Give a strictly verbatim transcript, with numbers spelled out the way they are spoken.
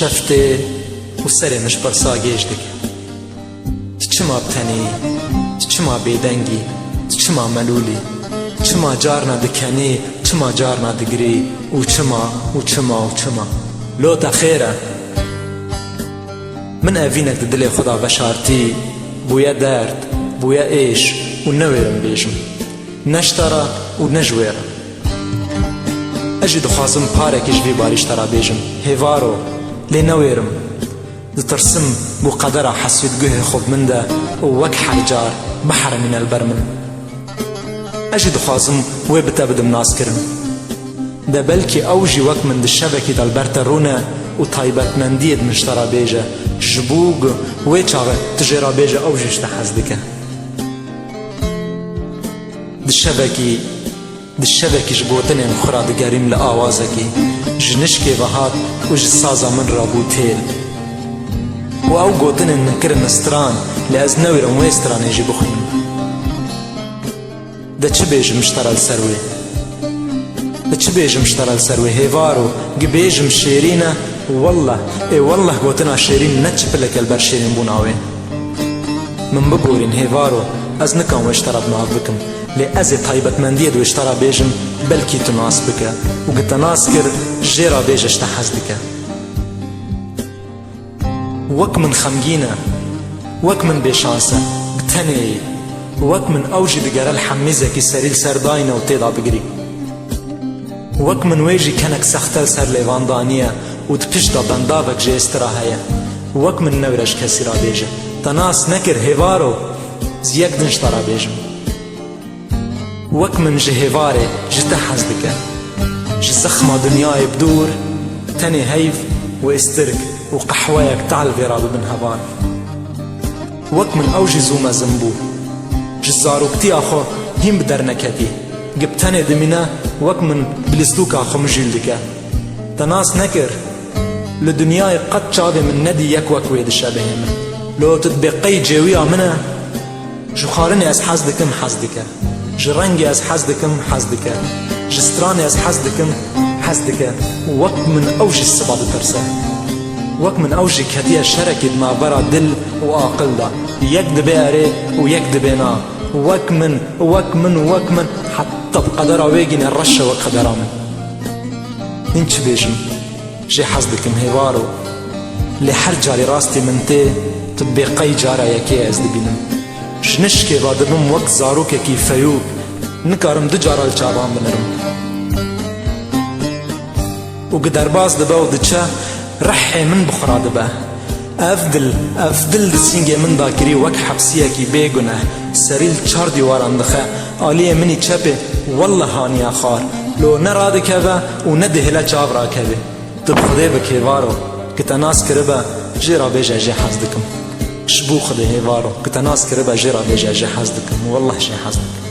Şeftê û serê min ji pirsa gêj dike. Tu çima bi tenê yî? Tu çima bêdeng î? Tu çima melûl î? Çima carna dikenî, çima carna digirî? Û çima, û çima, û çima? Lo te xêr e? Min evînek di dilê xwe de veşartî, bûye derd, bûye êş û newêrim bêjim. Ne ji te re û ne ji wê re. Ez jî dixwazim parekî ji vî barî ji te re bêjim, hêvaro, lê newêrim. Ditirsim ku qedera hesûd guhê xwe bi min de û wek her car biherimîne li ber min. Ez jî dixwazim wê bi te bidim naskirin. De belkî ew jî wek min di şevekî de li ber te rûne û taybetmendiyê di min ji te re bêje, ji bo ku wê çaxê tu jê re bêje ew jî ji te hez dike. Di şevekî, di şevekî ji gotinên xwe re digerîm li awazekî ji nişkê ve hat û ji saza min re bû têl. Û ew gotinên min kirin stran, lê ez newêrim wê stranê jî bixwînim. De çi bêjim ji te re li ser wê? De çi bêjim ji te re li ser wê, hêvaro? Gi bêjim şêrîn e, wellah, ê wellah gotina şêrîn ne çipilek e li ber şêrînbûna wê. Min bigorîn, hêvaro, ez nikan wê ji te re bi nav bikim, lê ez ê taybetmendiyê di wê ji te re bêjim, belkî tu nas bike û gi te nas kir, jê re bêje ji te hez dike. Wek min xemgîn e, wek min bêşans e, bi tenê yî. Wek min ew jî digere li hemîzekî serî li ser dayîne û tê de bigirî. Wek min wê jî kenek sext e li ser lêvan daniye û di pişt de bendavek ji êstira heye. Wek min newre ji kesî re bêje. Te nas nekir hêvaro, ez yek din ji te re bêjim. Wek min ji hêvarê ji te hez dike. Ji zexma dinyayê bi dûr, tenê heyv û êstirk û qehweyek tal vê re bibin heval. Wek min ew jî zû mezin bû. Ji zaroktiya xwe hîn bi derneketî. Gi bi tenê dimîne, wek min bi lîstûka xwe mijîl dike. Te nas nekir. Li dinyayê qet çavê min nedî yek wek wê dişebihê min. Lo tu dibê qey cêwiya min e? Ji xwarinê ez hez dikim, hez dike. Ji rengê ez hez dikim, hez dike. Ji stranê ez hez dikim, hez dike. Wek min ew jî siba ditirse. Wek min ew jî ketiye şerekî di navbera dil û aqil de. Yek dibê erê û yek dibê na. Wek min, wek min, wek min, heta bi qedera wê gîne reş e wek qedera min. Hîn çi bêjim? Jê hez dikim hêvaro. Lê her carî rastî min tê, tu bê qey cara yekê ez dibînim. Ji nişkê ve dibim wek zarokekî feyûk, nikarim du cara li çavan binirim. Û gi derbas dibe û diçe, rihê min bi xwe re dibe. Ev dil, ev dil di sîngê min de kirî wek hepsiyekî bêguneh, serî li çar dîwaran dixe, aliyê min î çepê, wellah haniye xwar. Lo ne radikeve û ne dihêle çav rakeve. Tu bi Xwedê bik hêvaro, ki te nas kiribe, jê re bêje jê hez dikim. Ji bo Xwedê hêvaro, ki te nas kiribe, jê re bêje jê hez dikim. Wellah jê hez dikim.